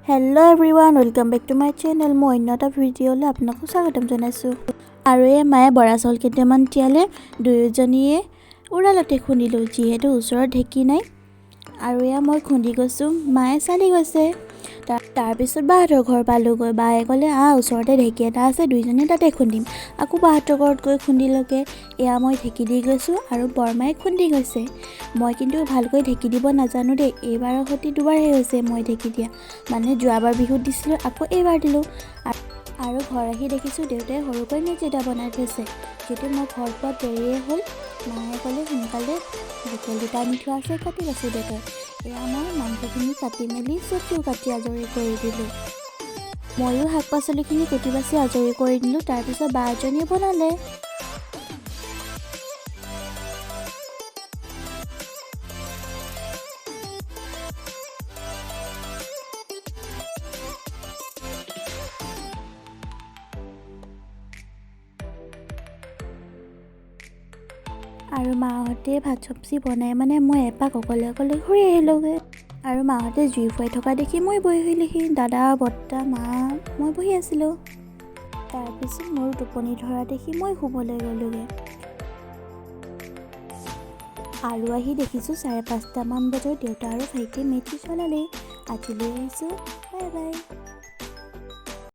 Hello everyone, welcome back to my channel. মই অন্য এটা ভিডিঅ'লৈ আপোনালোকক স্বাগতম জনাইছোঁ। আৰু এই মায়ে বৰা চাউল কেইটামান তিয়ালে, দুয়োজনীয়ে উৰালতে খুন্দিলোঁ, যিহেতু ওচৰত ঢেঁকী নাই। আৰু এয়া মই খুন্দি গৈছোঁ, মায়ে চালি গৈছে। তাৰপিছত বাহঁতৰ ঘৰ পালোঁগৈ। বায়ে ক'লে, আহ, ওচৰতে ঢেঁকী এটা আছে, দুইজনীয়ে তাতে খুন্দিম। আকৌ বাহঁতৰ ঘৰত গৈ খুন্দিলোগৈ। এয়া মই ঢেঁকী দি গৈছোঁ আৰু বৰমায়ে খুন্দি গৈছে। মই কিন্তু ভালকৈ ঢেঁকী দিব নাজানো দেই। এইবাৰৰ সৈতে দুবাৰহে হৈছে মই ঢেঁকী দিয়া, মানে যোৱাবাৰ বিহুত দিছিলোঁ, আকৌ এইবাৰ দিলোঁ। আৰু ঘৰ আহি দেখিছোঁ দেউতাই সৰুকৈ মেজি এটা বনাই থৈছে। যিহেতু মই ঘৰ পোৱাত দেৰিয়ে হ'ল, মায়ে ক'লে, সোনকালে লোকেল দুটা আনি থোৱা আছে, কাটি বাছি দেউতাই। এয়া মই মাংসখিনি কাটি মেলি চব্জিও কাটি আজৰি কৰি দিলোঁ। ময়ো শাক পাচলিখিনি কুটি বাছি আজৰি কৰি দিলোঁ। তাৰপিছত বা এজনীয়ে বনালে। আৰু মাহঁতে ভাত চব্জি বনাই, মানে মই এপাক অকলে অকলে ঘূৰি আহিলোঁগৈ। আৰু মাহঁতে জুই ফুৱাই থকা দেখি মই বহিলোহি। দাদা, বৰ্তা, মা, মই বহি আছিলোঁ। তাৰপিছত মোৰ টোপনি ধৰা দেখি মই শুবলৈ গ'লোগৈ। আৰু আহি দেখিছোঁ 5:30মান বজাত দেউতা আৰু ভাইটিয়ে মেজি জ্বলালেই। আজিলৈ আহিছোঁ, বাই বাই।